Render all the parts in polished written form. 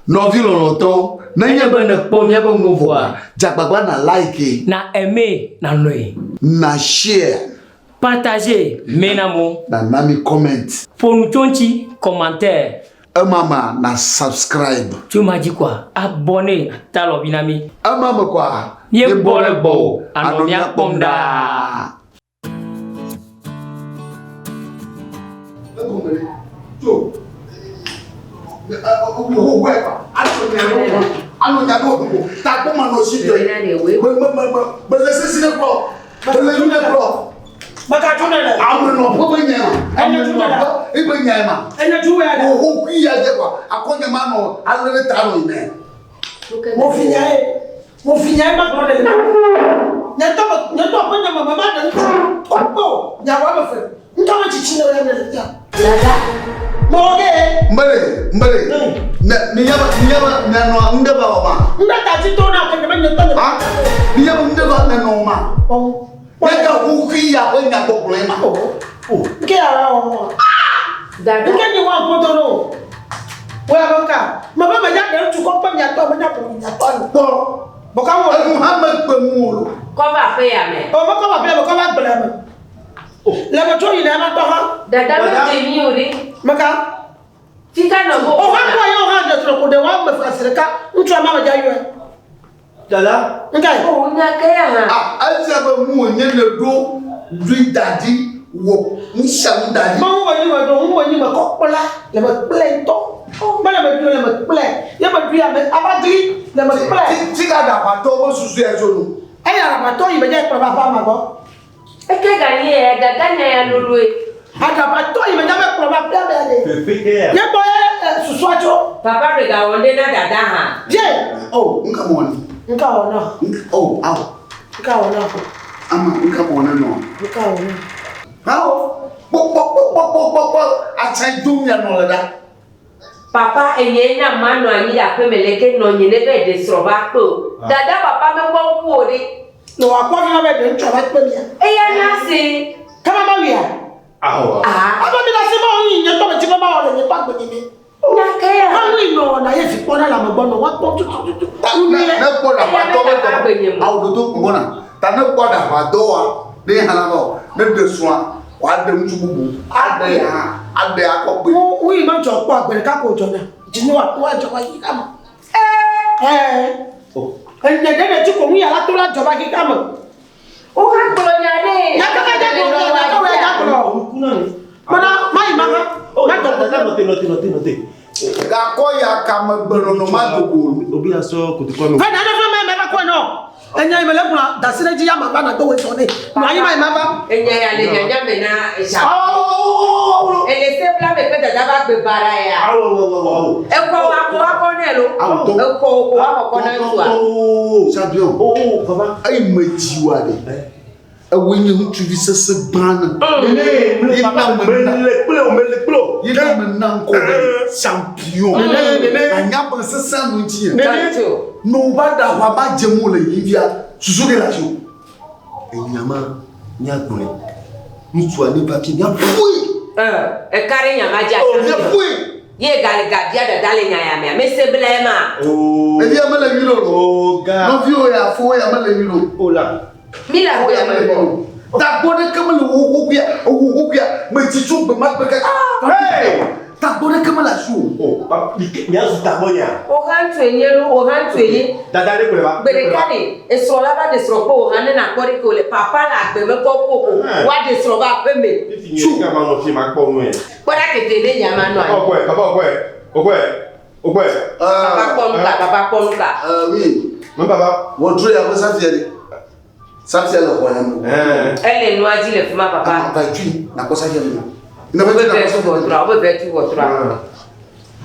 Nɔvi lɔlɔ̃tɔwo, nenye be nèkpɔ míaƒe nuwo vɔa, dze agbagba na like. Na aimer, na lɔ̃e. Na share. Partager, me na amewo. Na na mi comment. Ƒo nu tso eŋuti, commentaire. Ema mea, na subscribe. Tso ema dzi koa, abonner, ate alɔvi na mí. Ema me koa, míebɔ ɖe gbɔwò, anɔ mía kpɔm ɖaa. Mo fi nya ema gblɔ ɖe le nye ŋutɔ me nye ŋutɔ ƒe nya me me ma ɖe ŋutsu kpɔ o nya wa me fe ŋutɔ me tsitsi ne ne le tia. Dada. Mo wɔ ge. Mbele mbele ne mi nya be mi nya be mia nɔ ŋɖe va wɔ ma. Ŋɖe ta dzi to na ke nye me nye ŋutɔ nye. Ha mi nya be ŋɖe va ne nɔ ma. Ne ke kuxi ya ƒe nya gbɔgblɔe ma. Nke ya wa wɔ. Dada. Nke ni wa ƒo to no. Wo ya be ka. Me be me nya ɖe ŋutsu kɔ kpe mia tɔ me nya ƒo mia tɔ ni. Kpɔ. Bɔka wo. Enu hã me kpe mu o lo. Kɔ va aƒe ya me. O me kɔ va aƒe ya me kɔ va gble me. Le me tso yi le ema tɔ hã. Dada me dze mi o ɖe. Me ka. Fika nɔ bo. O hã kɔ ye o hã ɖe srɔ̃ ko ɖe wa me fa si ɖeka ŋutsua ma me dza yɔe. Dada. Nka yi. O nya ke ya hã. Ah, efia be nu wònye ne ɖo ɖui da ɖi wɔ nusianu da ɖi. Me ŋu wònye me ɖo ŋu wònye me kɔ kpla le me kple ŋutɔ. Mele me ɖui le me kple. Ye me ɖui ame ava gli le me kple. Ti ka ɖaʋatɔ be susu ya tso nu. Eya ɖaʋatɔ yi me dze kplɔ va aƒea ma gbɔ. Eke ganyi ya dada nya ya loloe. Aɖaʋatɔ yi me nya be kplɔ va aƒea me ya ɖe. Fefe ke ya. Nye gbɔ ye susua tso. Papa ɖe ga wɔ ɖe na dada hã. Dze. Oh, nka mɔ ni. Nka wɔ na. Oh, awo. Nka wɔ na. Ama nka mɔ ne nɔ. Nka wɔ na. Awo. Kpɔ kpɔ kpɔ kpɔ kpɔ kpɔ kpɔ atsa do mia nɔ le ɖa. Papa enye na manɔ anyi le aƒeme leke nɔnye ne be ɖe srɔ̃ va kpe o. Dada papa mekpɔ ŋku o ɖe. Ne wòakpɔ fi ma be ɖe ŋutsua va kpe mia. Eya nya se. Ke ma mawuia? Awa. Aha. Ebe mi la se ma yi nye tɔ me dzi be mawɔ le nye tɔ agbe nye me. Nya ke ya. Ma nu yi nɔ na ye vi kpɔ na le ame gbɔ nɔ woakpɔ tutututu. Ne ne kpɔ ɖaʋatɔ be dɔ awu dodo ŋgɔna ta ne kpɔ ɖaʋadɔ wa ne hã la o ne ɖe srɔ̃a wòaɖe ŋutsu bubu aɖe ya hã aɖe akɔ kpe. Wo yi ma dzɔ kpɔ agbe ɖeka ko dzɔna dzi ne wòato adzɔ va xexea me. Ɛɛ. Enye ɖe ɖe dzi ko nu ya la to la dzɔ va xexea me. Wo hã gblɔ nya ɖe. Nya ke dza gblɔ nya ke wòya dza gblɔ. Mana mayi ma hã. Ma dɔ ko nɔte nɔte nɔte nɔte. Gakɔ ya ka megbe nɔnɔ ma dogo. Obi asɔ kotoku ame. Fɛn ɖe fɛn mɛ mɛ va kɔe nɔ. Enya yi me le gblɔ da asi ɖe edzi ya ma va na do wòe sɔ nɛ. Nɔ anyi ma yi ma va. Enya ya le nyanya me na Jean. Ele se bla me kple dada va gbe baɖa ya. Ekɔ wa ko wa kɔ nɛ lo. Ekɔ ko wa kɔkɔ na ŋutsua. Champion. Eyi me dzi wa ɖe. Ewoe nye ŋutsuvi sese gbã ne. Mele kple o, mele kple o. Yi na me na ŋkɔ be champion. Anya be sese nu ŋuti nye. Ne wo va ɖe aʋa ma dze mo le yi via, susu ke le asi o. Enya ma míagblɔe. Ŋutsua ne va fia míaƒoe. Eka ɖe nya ma dzi ata. Míaƒoe. Ye gale gabia dada le nya ya mea, mese bla ema. Evia mele nyui ɖo o. Nɔviwo ya, fowo ya mele nyui ɖo. O la. Mi le agbea me vɔ. Tagbɔ ɖeke mele wo xoxoea, ewo xoxoea, metsi tso gbe ma gbe ke. Hey! Tagbɔ ɖeke mele asiwò o. O, papa, miazu tagbɔ nyea? Wò hã ŋutsu enye lo, wò hã ŋutsu enye. Dada ɖe kplɔe va. Gbe ɖeka ɖe, esrɔ̃ la va ɖe srɔ̃ kpe wò hã ne nàkpɔ ɖe ke wòle. Papa le agbe me kpɔ kpo o, woaɖe srɔ̃ va aƒe me. Fifi nye ɖeka manɔ fie makpɔ nue. Kpɔ ɖa tete ne nya ma nɔ anyi. Papa wokpɔe, papa wokpɔe, wokpɔe. Wokpɔe. Papa kpɔ nu ka, papa kpɔ nu ka. Oui. Mon papa. Wɔtro ya ƒe safia ɖe. Safia le xɔ ya me. Ele nua dzi le fima papa. Va tui nakpɔ safia le. Ne be ve tu ʋɔtrua, wo be ve tu ʋɔtrua.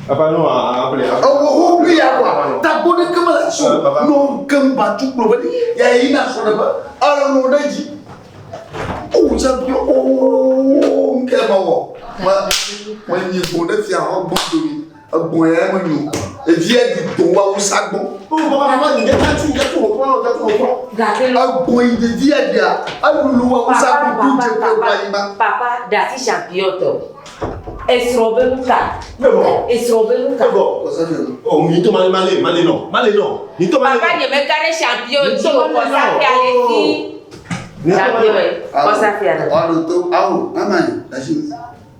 Papa no aple. Ewo ho bi ya kwa. Tagbɔ ɖeke mele asi o. No kem ba tu kplɔ be ya yi na srɔ̃ ɖe be ele no ɖe dzi. O champion o nke ma wɔ. Ma ma nyi gbɔn ɖe fia xɔ gbɔn domi. Egbɔn ya me nyo. Evia di to wa wusa gbɔn. O baba baba nye dza tu dza tu wòtrɔ dza tu wòtrɔ. Gake lɔ. Egbɔn yi ɖevia ɖia elulu wa wusa gbɔn tu dze ƒe gba yi ma. Papa ɖe asi champion tɔ. Esrɔ̃ be nu ka? Esrɔ̃ be nu ka? Oh, mi to male male male no male no. Mi to male. Papa nye meka ɖe champion dzi o kɔsafia le si. Champion ye kɔsafia le. Alo to awo ama yi dasi.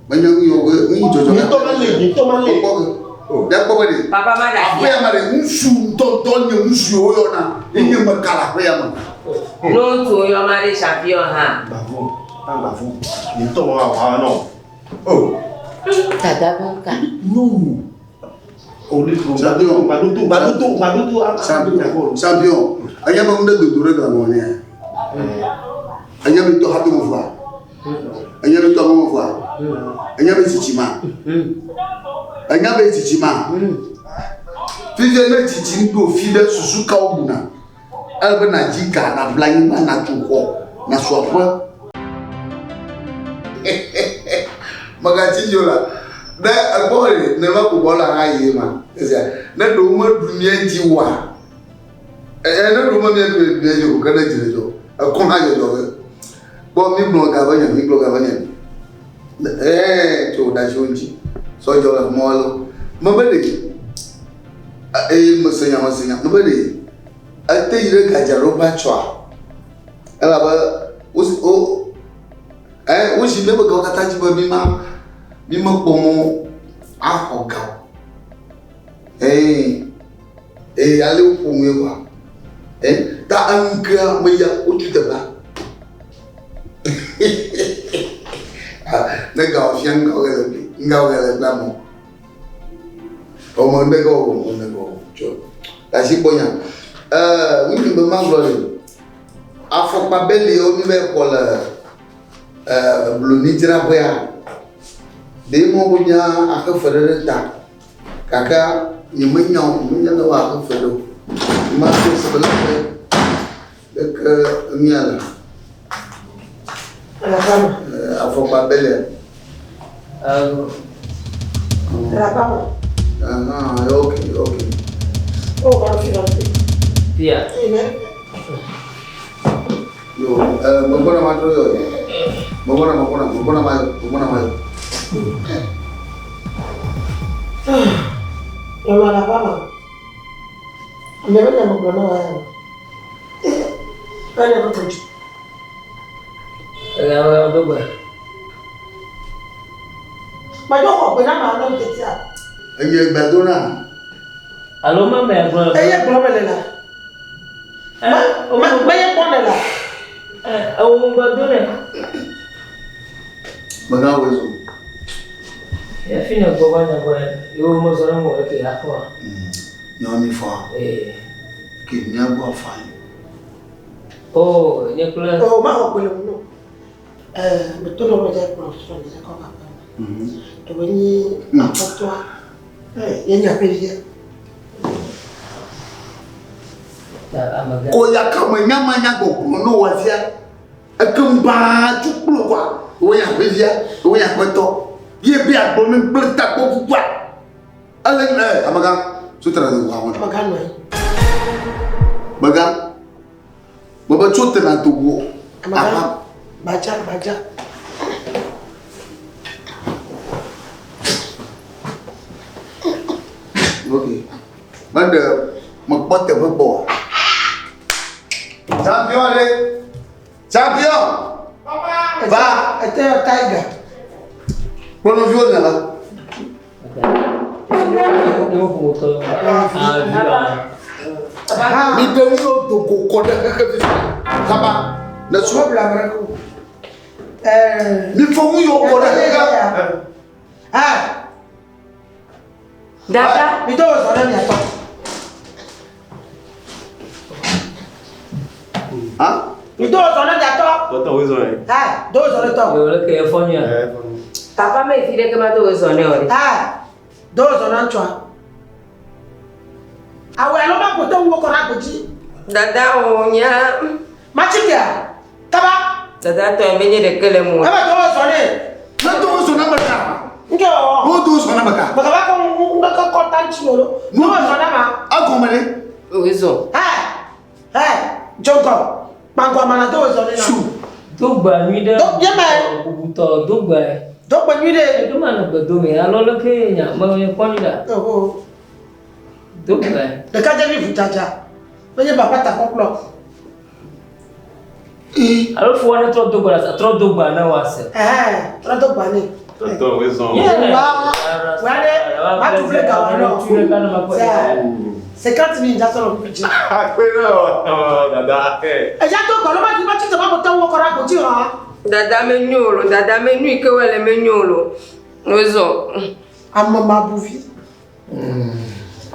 Menya nu yɔ be nu yi dzɔdzɔ. Mi to male mi to male. Kpɔ ke. Ɖe kpɔ be ɖe. Papa ma ɖe Aƒe ya me ɖe ŋutsu ŋutɔŋutɔ nye ŋutsu yiwo woyɔna ye nye me ka le aƒe ya me. Ne ŋutsu woyɔ ma ɖe champion hã. Gbavo, gbavo. Mi to ma wa no. Oh. Dada be nu ka? Nyɔnu. Champion. Gbadodo gbadodo gbadodo. Champion. Champion. Enya be nu ɖe dodo ɖe glamɔ nɛ. Enya be tɔ hafi mo fua. Enya be tɔ mo fua. Enya be tsitsi ma. Enya be tsitsi ma. Fifia ne tsitsi ɖo fi ɖe susu kawo buna. Ele be nàdzi ga, nàbla anyigba, nàtu xɔ, nàsu aƒe. Mègatsi dzi o la, ne ekpɔ be ne va ƒo bɔl hã yi ma. Esia, ne ɖewo meɖu mía dzi oa, e ne ɖewo me mía ɖu mía dzi o, ke ne dzi le dzɔ, ekɔ hã dzɔdzɔ ge. Kpɔ mígblɔ ga ƒe nya, mígblɔ ga ƒe nya. Ɛɛ tso ɖe asi wo ŋuti, sɔdzɔ le mɔ alo. Mebe ɖe, eye mese nya mese nya, mebe ɖe ete yi ɖe gadzraɖoƒe atsɔa, elabe wo wo ɛ wozi míaƒe gawo katã dzi be míma mímekpɔ mɔ axɔ ga o. Ɛɛ eye ale woƒo nue kɔa, ɛ ta enu kea meya wotu teƒea. Ne gawo fia ŋgawo ge le kpli ŋgawo ge le kpli amewo. Ɔmɔ ŋɖe ge wɔwɔ ŋɖe ge wɔwɔ tsɔ. Asi kpɔ nya. Ɛɛ nu be magblɔ ɖe. Afɔkpa beliwo mi va xɔ le ɛɛ blonidzraƒea. Ɖe mɔ be mía axe fe ɖe ɖe ta. Gake nyemenya o, nyemenya ne woaxe fe ɖe o. Mato se be leke leke mía le. Afɔkpa belia. Rabao. Aha, okay, okay. Oh, va fi va fi. Fia. Yo, megbɔna ma trɔ yɔ. Megbɔna, megbɔna, megbɔna ma yɔ, megbɔna ma yɔ. Yɔlɔ la ba ma. Ame bɛ na megblɔ na wa ya. Bɛ na megblɔ tso. Eya do gbe. Madzɔ xɔ gbe na ma alo tetia. Enye gbe do na. Alo ma me gblɔ. Eye gblɔ me le la. Ma ma ye kpɔ ne la. Ewo gbe do ne. Mega wɔ zo. Ya fi ne gbɔ va nya gbɔ. Yo mo zɔ ne mo ke ya fɔ. Nyɔ mi fɔ. Eh. Ke mía gbɔ fa yi. Oh, nye kple. Oh, ma xɔ gbe le ŋu. Ɛɛ, me to ɖe me dze kplɔ srɔ̃ nye kɔ va. Ewe nyi aƒetɔa. Ye nye aƒevia. Ko ya ka me nya ma nya gbɔgblɔ no wɔ fia. Ekem baa tu kplo kwa. Wo ya aƒevia, wo ya aƒetɔ. Ye be agblɔ ne kple takpɔ kukua. Ele ɛ amegã tso tena do wa wɔn. Amegã nɔ anyi. Megã. Mebe tso tena do wɔ. Amegã. Gbadza gbadza. Ok. Meɖe mekpɔ teƒe gbɔ. Champion ɖe. Champion. Papa. Va. Ete yɔ tiger. Kplɔ nɔviwo ne va. Mi ɖe nu yiwo do go kɔ ɖe xexe fifi. Kaba. Ne su. Bla mre ko. Ɛɛ. Mi fɔ nu yiwo kɔ ɖe xexe. Ah. Dada. Mi do zɔ ɖe miatɔ. Ha? Mi do zɔ ɖe miatɔ. Tɔtɔ wo zɔ yɛ. Ah, do zɔ ɖe tɔ. Yo le ke fɔ nya. Papa me fi ɖe ke ma do zɔ ne o ɖe. Ah, do zɔ na ŋutsua. Awɔ alo ma ƒo te ŋuwò kɔ ɖe agbodzi. Dada o nya. Matsikia, kaba. Dada tɔ menye ɖeke le mo. Ebe do zɔ nɛ. Ne do zɔ na meka. Nke wɔwɔ. Ne do zɔ na meka. Mekaba kɔ ŋdɔkɔ kɔ ta ŋuti o lo. Do zɔ na ma. Egɔme ɖe. O zɔ. Ɛ ɛ jɔnkɔ kpankɔ amana do zɔ nɛ na. Su. Do gbe nyui ɖe. Do ye me. Bubutɔ do gbe. Do gbe nyui ɖe. Eɖo ma nɔ gbe dome alo leke nya me kpɔ nyui ɖa. Oho. Do gbe. Ɖekadzevi ʋudzadza. Menye papa takpɔkplɔ. Alo fua ne trɔ do gbe la trɔ do gbe ne woase. Ɛhɛn, trɔ do gbe nɛ. Tɔtɔ wo zɔn. Wa wa ɖe wa tu ble gawa nɔ. 50 000 dza sɔrɔ kuku dzi. Akpe nɔ dada. Eya do gbe lɔ ma ti ma tsi tɔ ma bɔ tɔ wɔ kɔ ɖe agbo dzi hã. Dada me nyo lo, dada me nu yi ke wole me nyo lo. Wozɔ. Ame ma bu vi.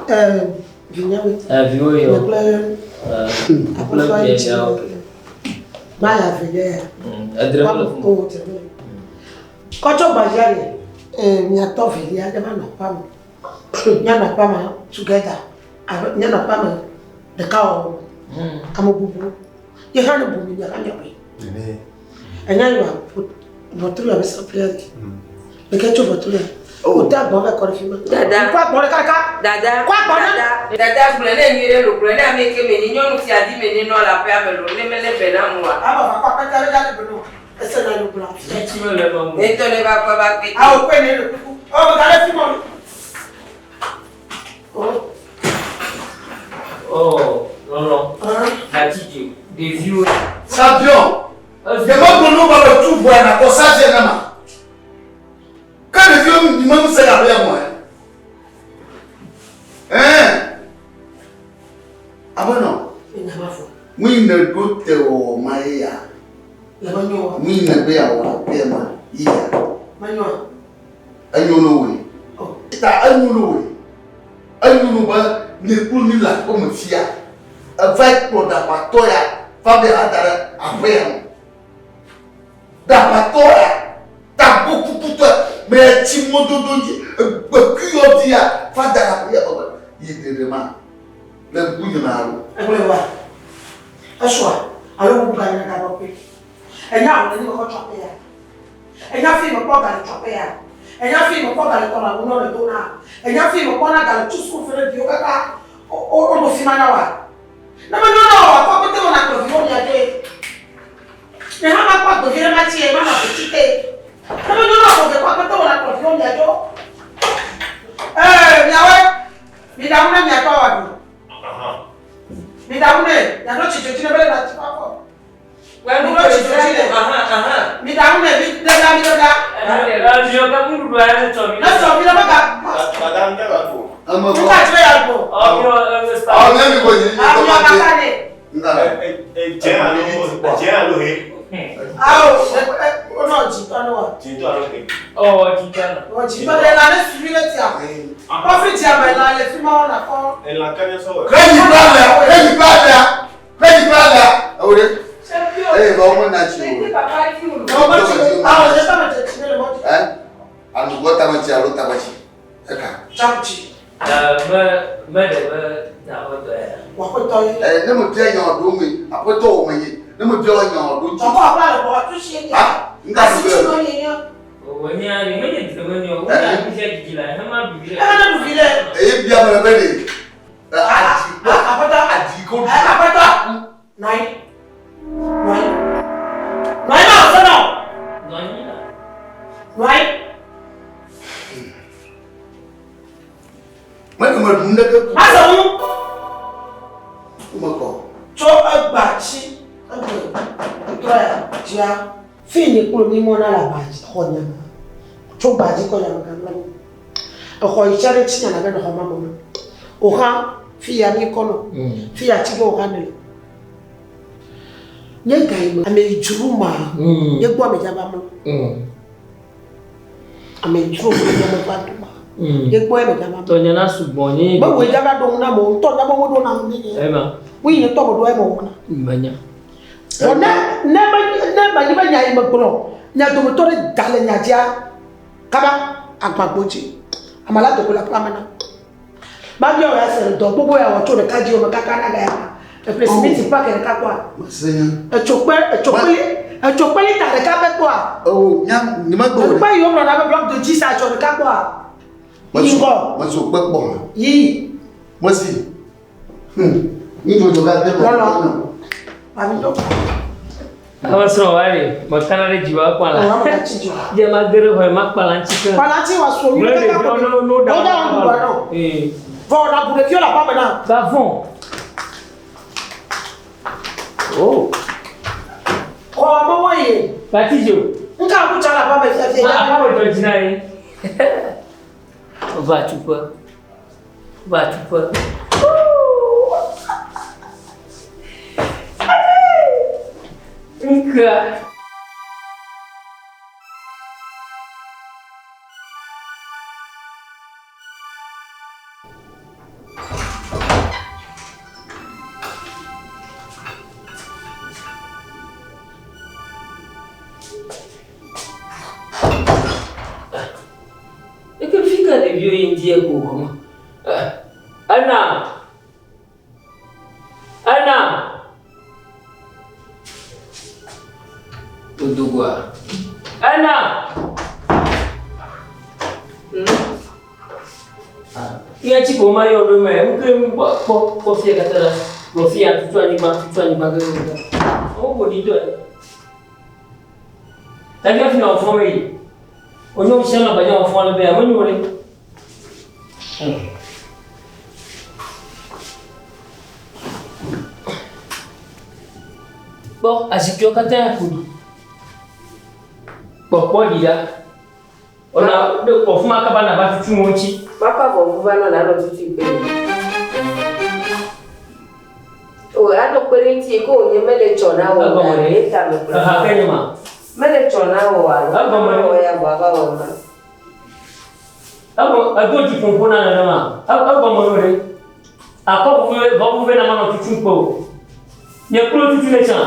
Ɛɛ vinyewoe. Viwo yɔ. Nye kple Kple aƒetɔ yi dzi. viawo. Ma ya ve ɖe ya. Edre mele fún. O dre mele. Kɔtsɔ gbadzia ɖe. Ɛɛ miatɔ velia ɖe va nɔ aƒea me. Míanɔ aƒea me together. Alo míanɔ aƒea me ɖeka wɔwɔ me. Ame bubu. Ye hã ne bu mi miava miaƒe. Enya yi wa ʋɔtru ya be sɔple ɖe. Leke tso ʋɔtru ya. O te agbɔn vɛ kɔ ɖe fi ma. Dada. Kɔ agbɔn ɖeka ɖeka. Dada. Kɔ agbɔn na. Dada. Dada gblɔe ne nyui ɖe lo, gblɔe ne ame yi ke me nyi nyɔnu sia di me nyi nɔ le aƒea me lo, ne mele be na mu wa. Aba va kɔ akpɛtɛ ɖe ɖa ɖe be no. Ese na yo gblɔ. Etsi mele me mu. Ne tɔ ne va kɔ va kpe. Awo kɔe ne le kuku. Ɔ me ga ɖe fi mɔ. O. Oh, lɔlɔ. Gatsi ɖeviwo. Champion. Nye me gblɔ no ba be tu ʋua na kɔ sase na ma. Ke ɖeviwo mi me ŋusẽ le aƒea me. Ɛn. Abenɔ. Ŋui ne ɖo te wɔwɔ ma ye ya. Ŋui ne be awɔ aƒea me ye ya. Enyo no woe. Ta enyo no woe. Enyo no be nye kplu mi le aƒe me fia. Eva kplɔ ɖaʋatɔ ya va be ada ɖe aƒea me. Ɖaʋatɔ ya tagbɔ kukutɔe me tsi mɔdodo dzi egbekuyɔ di ya va da ɖe aƒea me be yi ɖeɖe ma le ŋkunye me alo. Egblɔe wa. Esua alo bubu ga nyina ga gbɔ pe. Enya wo ne ni me kɔ tsɔ aƒe ya. Enya fi me kpɔ ga le tsɔ aƒe ya. Enya fi me kpɔ ga le tɔna ŋu nɔ le do na. Enya fi me kpɔ na ga le tu suku fe ɖe viwo kaka o o ɖo fi ma na wa. Ne me nyɔ na wa kɔ pete wo na kplɔ viwo mia dzoe. Ne hã ma kpɔ agbevi ɖe ma tsie ma nɔ agbetsi te. Ne me nyɔ na wa kɔ pete wo na kplɔ viwo mia dzo. Ee miawoe mi ɖa ŋu ne miatɔ wa ɖu. Mi ɖa ŋu ne miaɖo tsi dzodzi ne be le na tsi kpakɔ. Mi ɖo tsi dzodzi ne. Mi ɖa ŋu ne mi ɖe ɖa mi ɖe ɖa. Miɔ ke nuɖuɖu ya ne tsɔ mi. Ne tsɔ mi ɖe mega. Dada ŋu tɛ va ko. Ame Nu ka dzre ya gbɔ? Ɔ miɔ ɛ Ɔ ne mi ko yi Ah, miɔ kaka ne. Nga la. Dze alo dze alo he. Awo, ɛ ɛ wonɔ dzitɔ ne wa. Dzitɔ alo he. Ɔ dzitɔ na. Wɔ dzitɔ ɖe la ne suivi ɖe tia. Kɔfi dzia me la le fi ma wɔna kɔ. Elã kanya sɔwɔ. Keyi kple alea, keyi kple alea, keyi kple alea. Ewo ɖe. Eye va wo me na tsi o. Awo, ɖe tame tse tsi ne le mɔ dzi. Ɛ anugbɔ tame tsi alo tame tsi. Eka. Tsaku tsi. Me me ɖe be aƒetɔ ya. Wɔ aƒetɔ ye. Ɛ ne me bia nya ɖo me, aƒetɔ wɔ me ye. Ne me bia nya ɖo ŋuti. Tɔkɔ aƒe le bɔ tu si ye. Ah, nga Asi ɖu tsi be. nɔ ye nye. Wɔ nya ni me nye dre me nyɔ. Wo nya nu sia dzidzi la he ma ɖu vi ɖe. Ebe ne ɖu vi ɖe. Eye bia me be ɖe. Ɛ adi kple Aƒetɔ. adi ko Ɛ aƒetɔ. Nɔ anyi. Nɔ anyi. Nɔ anyi na wòse nɔ. Nɔ anyi la. Nɔ anyi. Me ɖe me ɖu nu ɖeke ku. Azɔ ŋu. Me kɔ. Tso egba tsi egbe ŋtrɔ ya dzia. Fi ni kplo mi mɔ na le aba dzi xɔ nya me. Tso gba dzi kɔ nya me gamla mi. Exɔ yi tsa ɖe tsi nya na be nɔ xɔ ma me. Oxa fi ya mi kɔ nɔ. Fi ya tsi ge oxa ne le. Nye ga yi me ame yi dzro ma. Nye gbɔ ame dzaba mlɔ. Ame yi dzro ma nye me va do ma. Nye gbɔ ame dzaba mlɔ. Tɔnye na sugbɔ nye. Me wo dzaba ɖo na mo ŋutɔ nya be wo ɖo na ne nye. Ema. Wo yi nye tɔ me ɖo eme wɔna. Menya. Vɔ ne ne me ne me nyi be nya yi me gblɔ nya dometɔ ɖe da le nya dzia kaba agbagbo dzi. Ame la dogo le aƒea me na. Mabia wò ya se dɔ gbogbo ya wɔ tso ɖeka dzi wo me kaka na ga ya ma. Eƒle simiti paki ɖeka kpɔa. Mese nya. Etso kpe etso kpe etso kpe lita ɖeka pɛ kpɔa. Ewo nya nye me gbɔ. Ekpe yi wogblɔna be bloc de dix atsɔ ɖeka kpɔa. Yi ŋgɔ. Meso kpe kpɔ. Yi. Mesi. Nudzɔdzɔ ga de me. Lɔlɔ. Ami dɔ. Ame srɔ̃ wa ɖe, mekana ɖe dziwò akpala. Ɔ, ame gatsi dzi. Dze ma ge ɖe xɔ ma kpala ŋuti ke. Kpala ŋuti wa srɔ̃ nyuie Gblẽ kaka ɖeviwo kɔ no no ɖe. ɖa. Wo ɖa ŋu ɖua nɔ. Ee. Vɔ na bu ɖeviwo le aƒea me na. Va vɔ̃. Oh. Xɔ me wɔ ye. Gati dzo. Nka ku tsa le aƒea me fiafia. Aƒea me dzɔ dzi na ye. Va tuƒe. Va tuƒe. Nka. Eke fi ka ɖeviwo yi ŋdi ko xɔme. Ena. Ena. Wodo goa. Ena. Mía tsi ko ma yɔ ɖo me, ŋke kpɔ kpɔ kpɔ fia katã la, kplɔ fia tutu anyigba tutu anyigba kekeake. Woƒo ɖi tɔe. Tafia fi na wòfɔ me yi. Wonye sia me gbadza wòfɔ le be ame nyo ɖe. Kpɔ azikpuiwo katã ƒo ɖi. Kpɔkpɔ ɖi ɖa. Ɔna ɖe kpɔ fuma kaba na va tutu wo ŋuti. Makɔ avɔ vuva nɔ nanɔ tutui kpe ɖe. O anɔ kpe ɖe ŋuti ko wònye mele tsɔ na wò Egɔme ɖe. ye ta me gblɔ. Eha ke nye ma. Mele tsɔ na wò alo Egɔme ɖe. wɔ ya gbɔ ava wɔ ma. Egɔ edo dzi ƒoƒo na nenema. Egɔme ɖo ɖe. Akɔ vuve vɔ vuve na manɔ tutu kpe o. Nye kplo tutu ne tsã.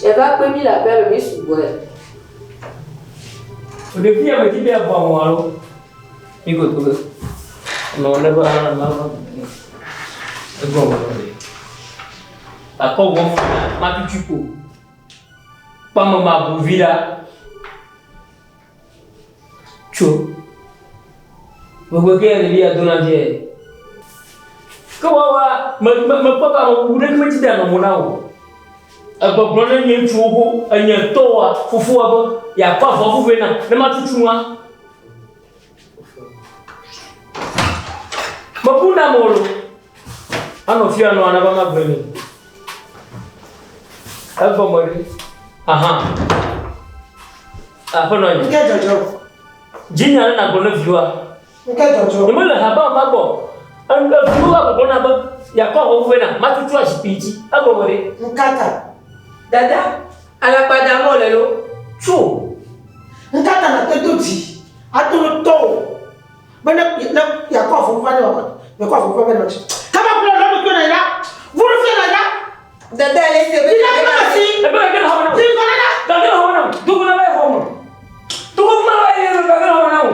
Eva kpe mi le aƒea me mi sugbɔe. Ɖevi ya me dzi be yeabɔ aŋɔ alo. Mi go to ge. Nɔ ne be ana ma va. Egɔme ɖo ɖe. Akɔ vɔ na ma tutu ko. Kpame ma bu vi ɖa. Tso. Gbogbo ke ɖevi ya dona vie. Ke wawa me me mekpɔ be ame bubu ɖeke metsi de anɔ mo na o. Egbɔgblɔ ne nye ŋutsuwo ho enye tɔwoa fofoa be yeakɔ avɔ vuve na ne matutu nua. Mebu na ame o lo. Anɔ fia nɔ ana be magblɔe nɛ. Egɔme ɖe. Aha. Aƒenɔ nye. Nke dzɔdzɔ. Dzinya ɖe nàgblɔ ne viwoa. Nke dzɔdzɔ. Nyemele ha be ma gbɔ. Eviwo va gbɔgblɔ na be yeakɔ avɔ vuve na matutu azikpui dzi. Egɔme ɖe. Nkata. Dada, alakpada mɔ le lo. Tso. Nkata na te do dzi. Ato ɖo tɔwò. Be ne ne yakɔ avɔ vuva ne wakɔ yakɔ avɔ vuva be nɔ dzi. Kaba kplɔ lɔ ɖokui na ya. Vuru fia na ya. Dada le se be. Yi na si. Ebe gage le xɔme na wò. Yi kɔ na. Gage le xɔme na wò. Dogo na va yi xɔme. Dogo ma va yi gage le xɔme na wò.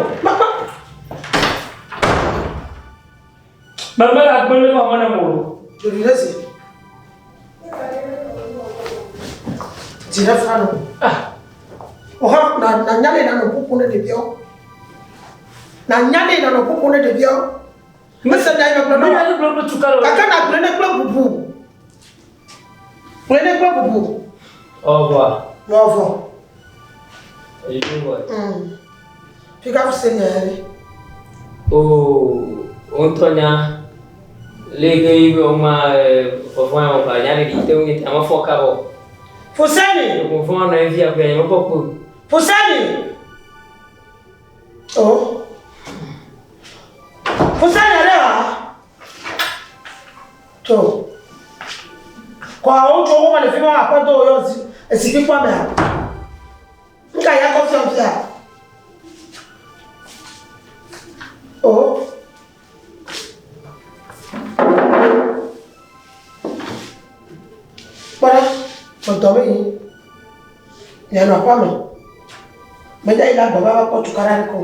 Meme le agbe le xɔme na wò. Ɖevi ɖe si. Dzi ɖe fa nɔ. Ah. Oha na na nya le na nɔ ƒoƒo ne ɖeviawo. Na nya le na nɔ ƒoƒo ne ɖeviawo. Mese nya yi megblɔ na Mi wa. ya gblɔ kple tukalo. Gake na gblɔe ne kple bubu. Gblɔe ne kple bubu. Au revoir. Lɔvɔ. Au revoir. Fi ka se nya ya ɖe. Oh, ŋutɔ nya leke yi be woma vɔvɔ ya wɔ nya ɖeɖi te ŋu nye ame fɔ kaba o. Fuseni. Vɔvɔ nɔ evi aƒe nye mekpɔ kpe o. Fuseni. Oh. Fuseni ɖe wa. To. Kɔ awo tso wo ma le fi ma akpɔ do yɔ zi esi kpikpɔ mea. Nka ya kɔ fiam fia. Oh. Kpɔ ɖa, me dɔ me yi. Mianɔ aƒea me. Meda yi la gbɔ va va kpɔ tukaɖa ɖe ko.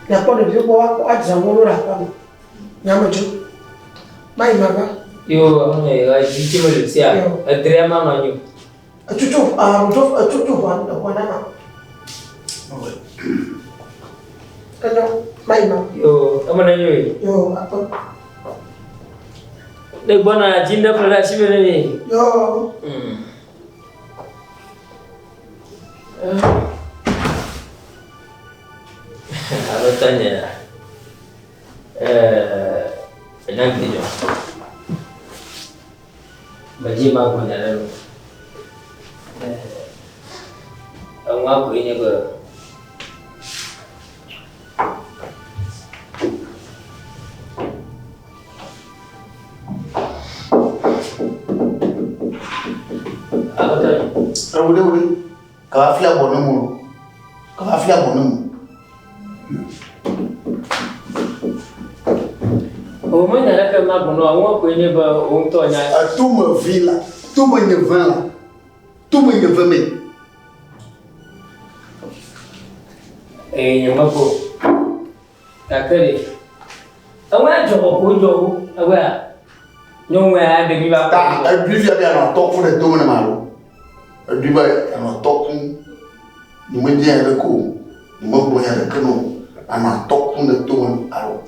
Miakpɔ ɖeviwo gbɔ woakpɔ adzra wo ɖo le aƒea me. Nyamedzo. Mayi mava. Yo, ame ya dzi tsi mele sia. Edrea ma nɔ anyi o. Etutu arudzo etutu ʋua ʋua na ma. Enyo mayi ma. Yo, eme ne nyo ye. Yo akpɔ. Ne gbɔna dzi ne ƒle ɖe asi me ne mi. Yo. Alo tanye. Eh, nya gbe dzɔ. Medzi ma gblɔ nya ɖe nu. Eh, enua koe nye be Alo tanye. Wòle wòle. Kaba fia bɔ ne mo. Kaba fia bɔ ne mo. O me nya ɖeke ma gblɔ na wo koe nye be wo ŋutɔ nya. Eto me vi la, to me nye ve la, to me nye ve me. Eye nye me ko. Gake ɖe, eŋue adzɔ kɔ ko dzɔ wo, eŋua nyɔnua ya ɖevi va. Ta eɖui fia be anɔ tɔku ɖe tome ne ma lo. Eɖui be anɔ tɔku. Nyemedze ya ɖeke o. Nyemegblɔ ya ɖeke no. Anɔ tɔku ɖe tome alo.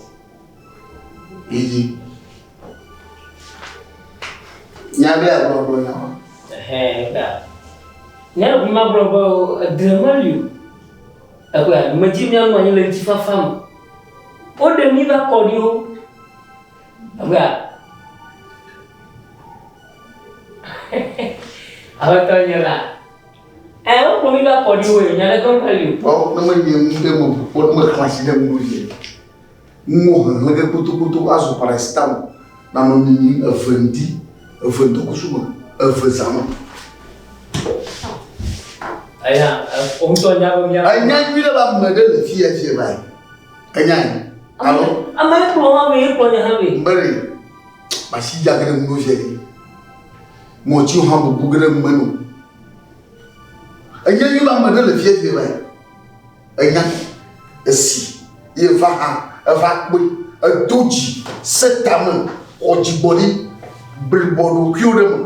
Yi. Nya ɖe agblɔ gblɔ nya wa. Ɛhɛn, ga. Nya ɖe ma gblɔ be edre meli o. Ekpɔe, medzi míanɔ anyi le ŋutifafa me. Woɖe mí va kɔ ɖi wo. Ekpɔea? Aƒetɔ nye la. Ɛ, wokplɔ mí va kɔ ɖi woe, nya ɖeke meli o. Ɔ, ne menye nu ɖe me ʋu kpɔ, ne mexlã asi ɖe ŋu ɖo Nuwo hehlẽ ge kpotokoto azu paracetamol nanɔ nyinyim eve ŋdi, eve ŋdɔkusu me, eve zã me. Eya, wò ŋutɔ nya be mía. Enya nyui ɖe be ame ɖe le fiya fiya va yi. Enya yi. Alo. Ame ye kplɔ hã vɛ, ye kplɔ nye hã vɛ. Mary, masi dza ge ɖe ŋu fiya ɖi. Ŋɔti hã bubu ge ɖe ŋu me no. Enya nyui be ame ɖe le fiya fiya va yi. Enya esi ye va hã eva kpɔe edo dzi se tame xɔ dzigbɔɖi blibɔ ɖokuiwo ɖe me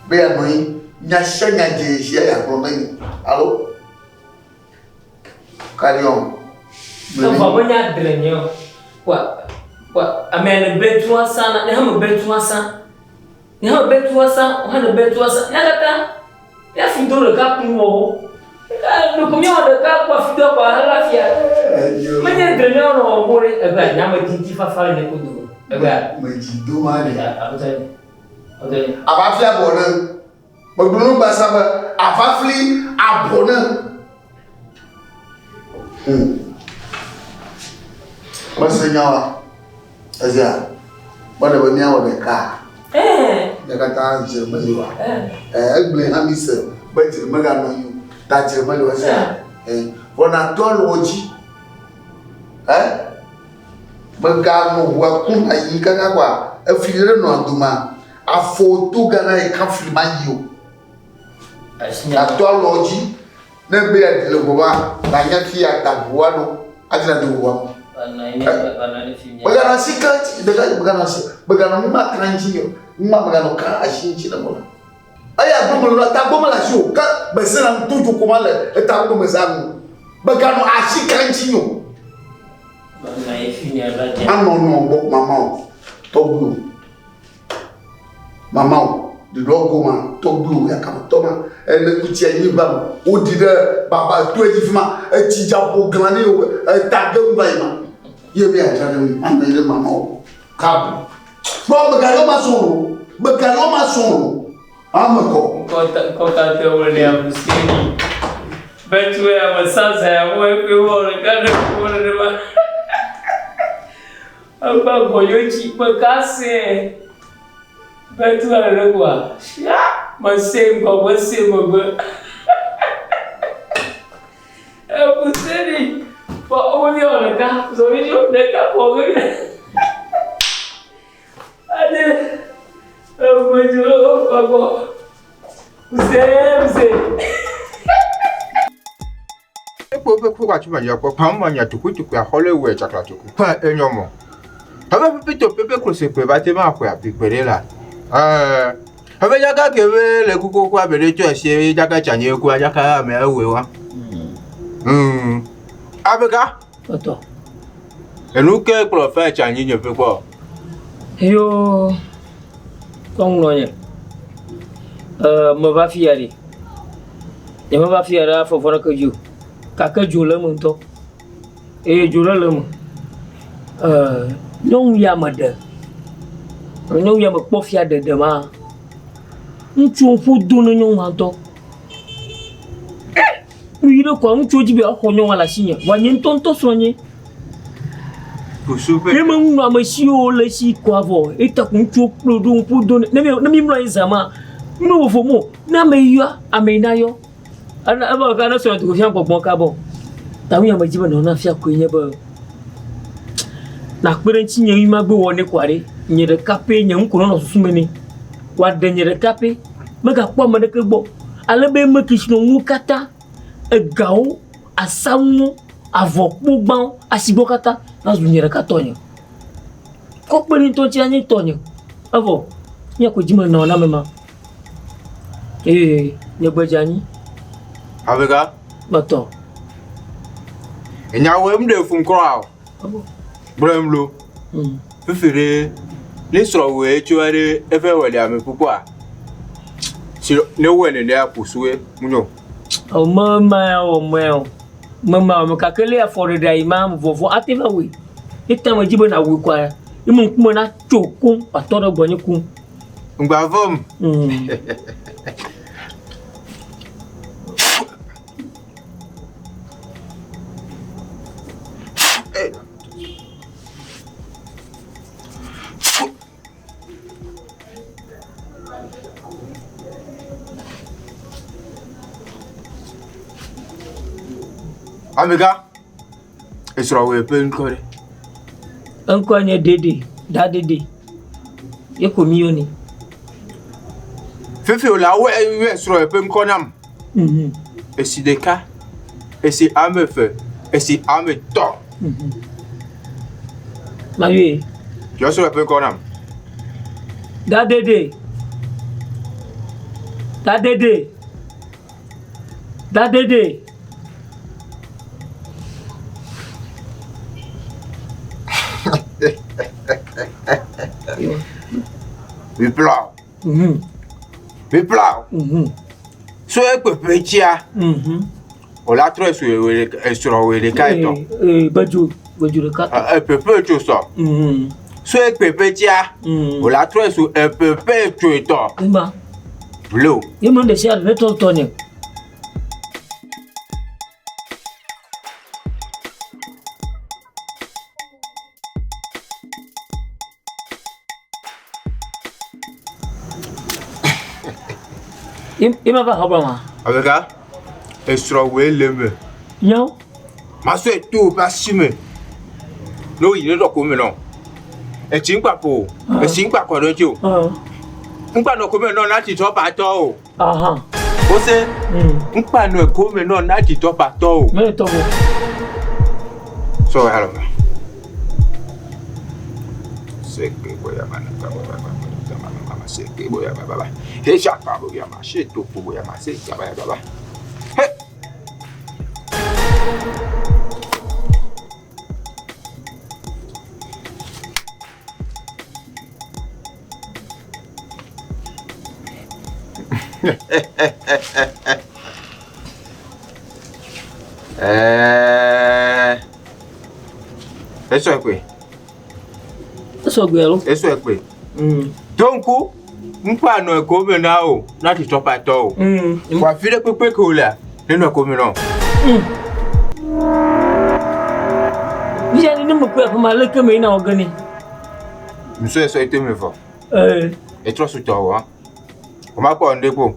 be yeanɔ anyi nya sia nya dze sia yeagblɔ na nye alo carry on. Evɔ menya dre nye o. Wa wa ame ne be tua sa na ne hã me be tua sa. Ne hã me be tua sa, hã ne be tua sa. Nya katã. Mía fi do ɖeka ku wɔ wo. Ɖeko míawɔ ɖeka kpɔ afi do kɔ ahe la fia. Menye dre míawɔ nɔ wɔwɔ ɖe egbea nya me didi fafa le nye kodo. Egbea. Me dzi do ma ɖe. Aƒetɔ nye. Aƒetɔ nye. Ava fia bɔ ne. Megblɔ nu gbasa be ava fli abɔ ne. Mese nya wa. Ezia, mele be míawɔ ɖeka. Mía katã dzre meli wa. Egblɔe hã mi se be dzre meganɔ anyi o. Ta dzre meli wa ezia. Vɔ nàtɔ alɔ dzi. Meganɔ ʋua kum ayi kaka kɔa, efli ɖe nɔa domea, afɔ to ga na yi kafli ma yi o. Nàtɔ alɔ dzi. Ne be yeaɖi le ʋua ma, nànya fi yeada ʋua ɖo hafi nàdo ʋua me. Mèganɔ asi ka ŋuti, ɖeka mèganɔ asi, mèganɔ nu ma ka ŋuti o, nu ma mèganɔ ka asi ŋuti le mɔ la. Eya gbɔ me la, tagbɔ mele asi o, ke mesena nu to dzo ko ma le etagbɔ me zã nu. Mèganɔ asi ka ŋuti o. Anɔ nɔ gbɔ mama o, tɔgbi o. Mama o, ɖeɖɔ goma, tɔgbi o, yakame tɔ ma, ene kutsi anyi va me, woɖi ɖe baba to edzi fi ma, etsi dza ƒo glã ne wo, eta ge ŋu va yi ma. Ye be adzra ɖe ŋu, anɔ anyi ɖe mama o. Kabu. Kpɔ megayɔ ma sɔn o, megayɔ ma sɔn o. Ame kɔ. Ŋkɔ ka te wole amuseni. Bɛtu ya me sansa ya mo eƒe wɔ ɖeka ɖe wɔ ɖe ma. Egba gbɔyɔ tsi kpe ka se. Bɛtu ya ɖe kɔa. Shia me se ŋgɔ me se megbe. Amuseni. Fɔ wo mi wɔ ɖeka. Zɔmi tso ɖeka fɔ wo mi. Ade. Egbedzi wo gbɔ. Use use. Ekpo ƒe ku atsi ma yakpɔ kpam ma nya tuku tuku axɔ le wɛ tsakla tuku kpã enyɔ mɔ. Ebe pepe to pepe klose kpe ba te ma xɔe api kpe ɖe la. Ɛɛ ebe jaka ke be le kuku ku abe ɖe tɔ esi jaka tsa nye ku jaka ame ewe wa. Abe ka? Tɔtɔ. Enu ke kplɔ fɛ tsa nye nye ƒe kpɔ. Yo. Kɔ ŋlɔ nye. Ee, meva fi ya ɖe. Nyemeva fi ya ɖe afɔ vɔ ɖeke dzi o. Gake dzo le eme ŋutɔ. Eye dzo ɖe le eme. Ee, nyɔnu ya meɖe. Nyɔnu ya mekpɔ fia ɖeɖe ma, ŋutsuwo ƒu do ne nyɔnua ŋutɔ. Nu yi ɖe koa ŋutsuwo dzi be yewoaxɔ nyɔnua le asinye. Vɔa nye ŋutɔŋutɔ srɔ̃nye. Ne menunɔamesiwo le esi koa vɔ eta ko ŋutsuwo kplɔe ɖo ƒu do ne ne mi mlɔ anyi zã ma, nu vovo mo. Ne ame yi yɔa, ame yi na yɔ. Ena eva wɔ ne srɔ̃ fia gbɔgbɔ kaba o. Ta nu ya me dzi be nɔ na fia koe nye be nakpe ɖe ŋutinye yi magbe wɔ nɛ koa ɖe, nye ɖeka pɛ nye nu ko nɔnɔ susu me nɛ. Woaɖe nye ɖeka pɛ. Megakpɔ ame ɖeke gbɔ o. Ale be eme kesinɔnuwo katã, egawo, asaŋuwo, avɔkpogbãwo, asigbɔwo katã va zu nye ɖeka tɔnye. Kɔ kpe ɖe ŋutɔ ŋuti anye tɔnye. Evɔ nye ko dzi menɔ na ame ma. Eye nye gbe dze anyi. Avega. Metɔ. Enyawoe ŋɖe fun kura o. Gblɔm lo. Fifi ɖe ne srɔ̃wòe tso ɖe eƒe wɔɖeame kpɔkpɔa, si ne wɔe nenea ƒo sue ŋunyo. O me ma o me o me ma o gake le afɔ ɖeɖe yi ma vɔvɔ ate va wɔe. Eta me dzi be na wɔe kɔa eme ŋkume na tso koŋ atɔ ɖe gbɔnye koŋ. Ŋgba vɔm. Amegã, esrɔ̃wòe ƒe ŋkɔ ɖe? Eŋkɔe nye Dede, Dadede. Ye ko mi yɔnɛ. Fifi wòle awɔe yɔe srɔ̃wòe ƒe ŋkɔ nam. Mhm. Esi ɖeka, esi ame eve, esi ame etɔ̃. Mhm. Mayɔe. Yɔ srɔ̃wòe ƒe ŋkɔ nam. Dadede. Dadede. Dadede. Biblia. Mhm. Biblia. Mhm. So ekpeƒe tsia. Mhm. Wòla trɔ esrɔ̃ wòe ɖeka etɔ̃. Ee, bedzo, bedzo ɖeka. Epeƒe tso sɔ. Mhm. So ekpeƒe tsia. Mhm. Wòla trɔ esu epeƒe tso etɔ̃. Ema. Blo. Ye me ɖe sia ɖe tɔ tɔ nye. Ye ma va xɔ ma. Amegã, esrɔ̃wòe le eme. Nyawo. Masɔe to woƒe asi me. Ne woyi ɖe ɖɔko me nɔ. Etsi ŋkpa ƒo o. Etsi ŋkpa kɔ ɖe edzi o. Ŋkpa nɔ kome nɔ na tsi tɔpa tɔ o. Wose ŋkpa nɔ kome nɔ na tsi tɔpa tɔ o. Mɛ tɔ bo. Sɔ wɔ alɔ. Seke boya mana ka boya ba ba ba ba seke boya ba ba ba. He shaka boya ma she to boya ma se ka ba ba ba. He. Ɛɛ. Esɔ ekpe. Esɔ gbe alo? Esɔ ekpe. Do ŋku ŋkpa nɔ eko me na o na ti tɔpa tɔ o. Wà fi ɖe kpekpe ke wòlea ne nɔ eko me nɔ. Fia ne mekpɔe aƒe ma leke me yina wɔ ge nɛ? Ŋusɔ esɔ ete me vɔ. Ee. Etrɔ su tɔ wɔ. O ma kpɔ ŋɖe kpo.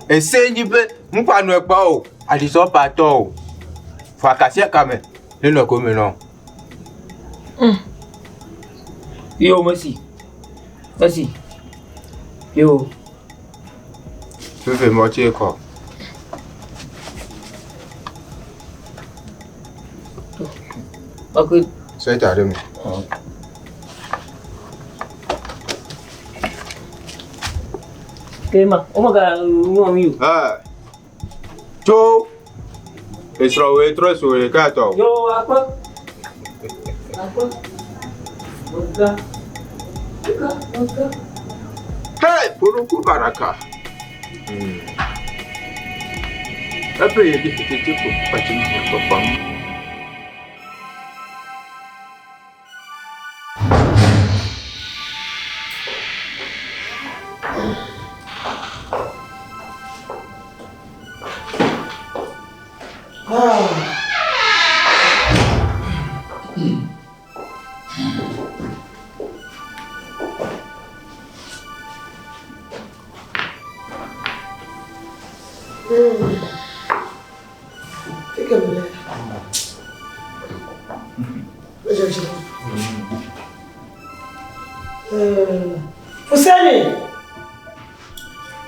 Ese nyi be ŋkpa nɔ ekpɔ o ati tɔpa tɔ o. Fɔ akasia kame ne nɔ eko me nɔ. Yo, mesi. Mesi. Yo. Fefe mɔ tse kɔ. Ok. Sɔ ita ɖe me. Ke ma, o ma ga ŋua mi o. Ɛɛ. Tso esrɔ̃wòe trɔ su ɖeka tɔ. Yo, akpe. Akpe. Mega. Mega, mega. Poroku baraka. Epe ye di fititi ko pati kpɔkpɔm. Fuseni!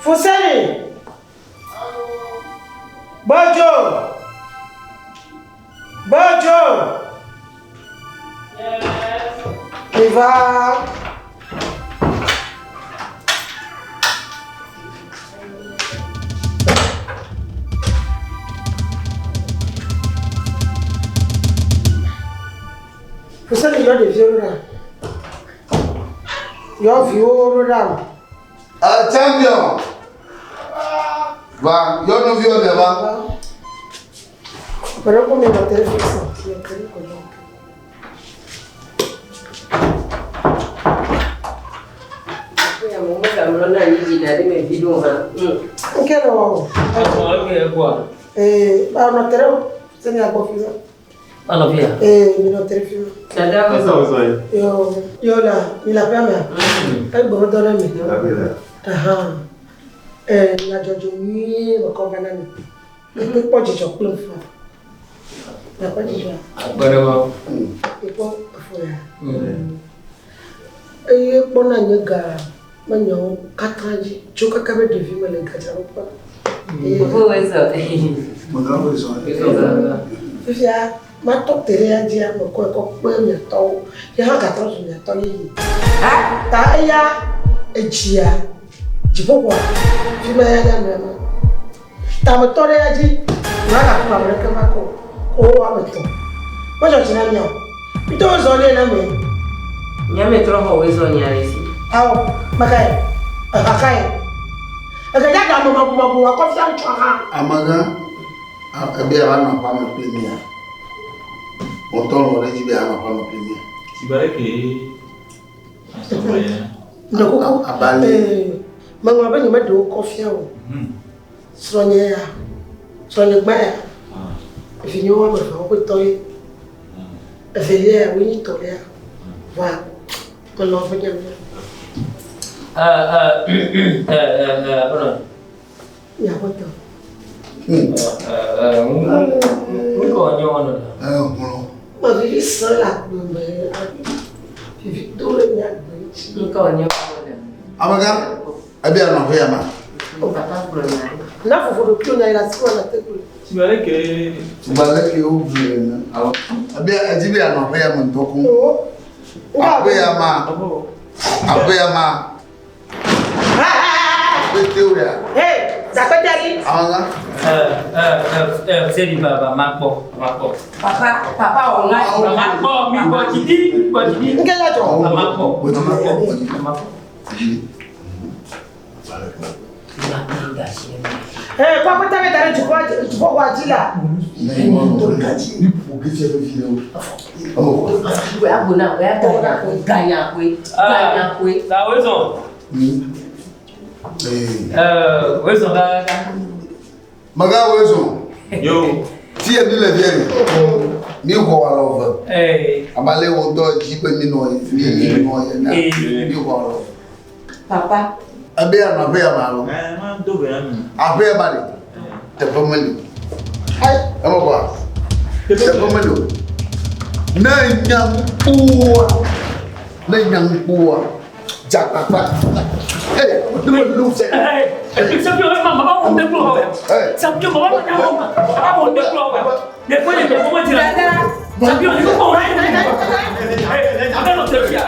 Fuseni! Bojo! Bojo! Yes. Va. Fuseni yɔ ɖeviwo ɖo ɖa. Yɔ viwo ɖo ɖa. Champion. Va, yɔ nɔviwo ne va. Pero como mi teléfono. Nke le wɔ o. Ee, nɔ te ɖe se mia gbɔ fi ma. Anɔ fi ya? Ee, mi nɔ te ɖe fi ma. Yo, yo la, mi le aƒea mea? Egbe wo dɔ ɖe mi. Ahan. Ee, nyadzɔdzɔ nyuie mekɔ va na mi. Ekpe kpɔ dzidzɔ kple ŋfua. Nakpɔ dzidzɔa? Akpe ɖe ma. Ekpɔ efo ya. Eye kpɔna nye ga menyawo katã dzi tso kaka be ɖevi me le gadzraɖoƒe. Fifia matɔ te ɖe ya dzia mekɔe kɔ kpe miatɔwo. Ye hã gatrɔ zu miatɔ yeye. Ta eya edzia dziƒoxɔa fi ma ya ya nɔ ema. Ta metɔ ɖe ya dzi magakplɔ ame ɖeke va kɔ o. Ko wo ame etɔ̃. Medzɔ dzi na mia o. Mito zɔ nɛ na me. Nyame trɔ xɔ woe zɔ nya le si. Awɔ, mekae, eha kae. Ege ya ga me mabu mabu akɔ fia ŋutsua hã. Amegã, ebe yeava nɔ aƒea me kpli mía. Wotɔ lɔ̃ ɖe edzi be yeanɔ aƒea me kpli mía. Ɖe kuku. Abali. Ee, meŋlɔ be nyemeɖe wo kɔ fia o. Srɔ̃nye ya, srɔ̃nye gbã ya, vinyewo woame eve woƒe tɔ ye. Evelia ya, woe nyi tɔlia. Vɔa, melɔ̃ ƒe nye ŋutɔ. Aƒenɔ. Miaƒe tɔ. Ŋkɔ nye wɔnɔ la. Mevivi sẽ le agbe me. Vivi do le nye agbe ŋuti. Ŋkɔ nye wɔnɔ la. Amegã, ebe yeanɔ aƒe ya ma. Na vovo ɖokuiwò na yi ɖe asi me le tegbe. Tugbalẽke wobui ene. Ebe edzi be yeanɔ aƒe ya me ŋutɔ koŋ. Aƒe ya ma. Aƒe ya ma. Akpetewo ya. Hey, zakpete ɖi. Amegã. Seri baba makpɔ makpɔ. Papa, papa wɔ ŋa. Makpɔ mi gbɔ didi gbɔ didi. Nke ya dzɔ. Makpɔ makpɔ makpɔ. Ee, kɔ akpete bɛ da ɖe dziƒoxɔa dzi la. Ta wezɔn. Wezɔn kaka. Mega wezɔn. Yo. Tie mi le vie. Mi xɔ alɔ ve. Ee. Abe ale wo ŋutɔ dzi be mi nɔ mi nɔ ye na. Mi xɔ alɔ ve. Papa. Ebe yeanɔ aƒe ya me alo? Aƒe ya ma ɖe? Teƒe meli o. Eme kɔa? Teƒe meli o. Ne nya ŋkpua, ne nya ŋkpua, dzakpakpa. Ee, ne me lu sɛ. Champion, mama wo de kplɔ wɛ. Champion, mama wo de kplɔ wɛ. Ne fɔ ne mɛ fɔ jira. Champion, ne ko wɛ. A bɛ nɔ tɛ fia.